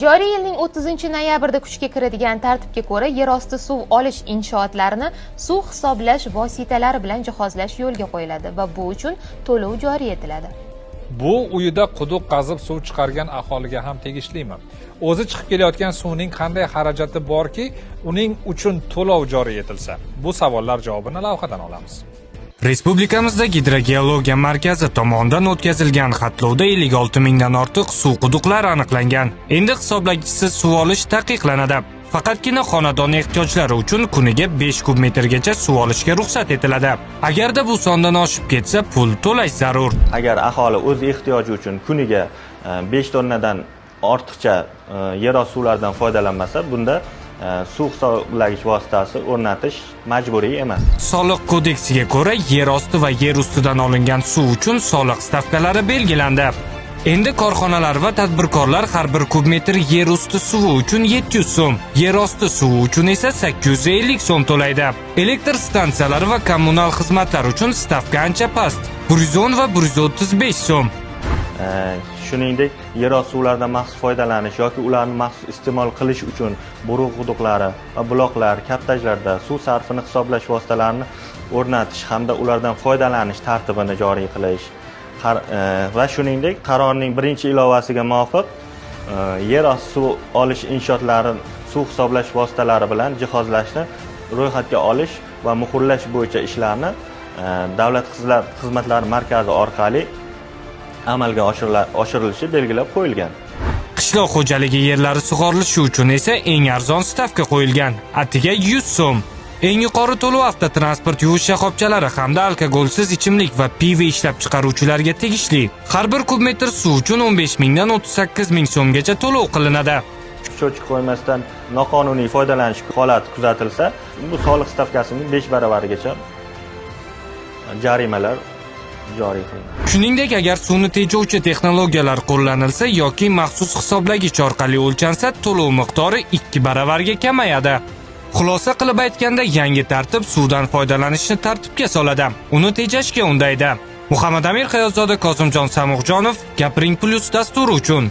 Joriy yilning 30-noyabrida kuchga kiradigan tartibga ko'ra, yerosti suv olish inshootlarini suv hisoblash vositalari bilan jihozlash yo'lga qo'yiladi va bu uchun to'lov joriy etiladi. Bu uyida quduq qazib suv chiqargan aholiga ham tegishlimi? O'zi chiqib kelayotgan suvning qanday xarajati borki, uning uchun to'lov joriy etilsa? Bu savollar javobini lavhadan olamiz. Respublikamizda Gidrogeologiya markazi tomonidan o'tkazilgan xatlovda 56 mingdan ortiq suv quduqlari aniqlangan. Endi hisoblagichsiz suv olish taqiqlanadi. Faqatgina xonadon ehtiyojlari uchun kuniga 5 kub metrgacha suv olishga ruxsat etiladi. Agarda bu sondan oshib ketsa, pul to'lash zarur. Agar aholi o'z ehtiyoji uchun kuniga 5 tonnadan ortiqcha yerosti suvlardan foydalanmasa, bunda suv hisoblagich vositasi o'rnatish majburiy emas. Soliq kodeksiga ko'ra, yer osti va yer ustidan olingan suv uchun soliq stavkalari belgilandi. Endi korxonalar va tadbirkorlar har bir kub metr yer usti suvi uchun 700 so'm, yer osti suvi uchun esa 850 so'm to'laydi. Elektr stansiyalari va kommunal xizmatlar uchun stavka ancha past, 110 va 135 so'm. Shuningdek, yerosti suvlardan maxsus foydalanish yoki ularni maxsus iste'mol qilish uchun buruq quduqlari va buloqlar, kaptajlarda suv sarfini hisoblash vositalarini o'rnatish hamda ulardan foydalanish tartibini joriy qilish va shuningdek, qarorning birinchi ilovasiga muvofiq yerosti suv olish inshootlarini suv hisoblash vositalari bilan jihozlashni ro'yxatga olish va muhrlash bo'yicha ishlarni Davlat xizmatlari markazi orqali amalga oshirilishi belgilab qo'yilgan. Qishloq xo'jaligi yerlari sug'orilishi uchun esa eng arzon stavka qo'yilgan, atiga 100 so'm. Eng yuqori to'lov avtotransport yuvish shoxobchalari hamda alkogolsiz ichimlik va pivo ishlab chiqaruvchilarga tegishli. Har bir kub metr suv uchun 15 mingdan 38 ming so'mgacha to'lov qilinadi. Cho'chik qo'ymasdan noqonuniy foydalanish holati kuzatilsa, bu soliq stavkasining 5 baravarigacha jarimalar joriy qilinadi. Shuningdek, agar suvni tejovchi texnologiyalar qo'llanilsa yoki maxsus hisoblagich orqali o'lchansa, to'lov miqdori 2 baravarga kamayadi. Xulosa qilib aytganda, yangi tartib suvdan foydalanishni tartibga soladi, uni tejashga undaydi. Muhammad Amir Hayotzoda, Kozimjon Samuqjonov, Gapiring Plus dasturi uchun.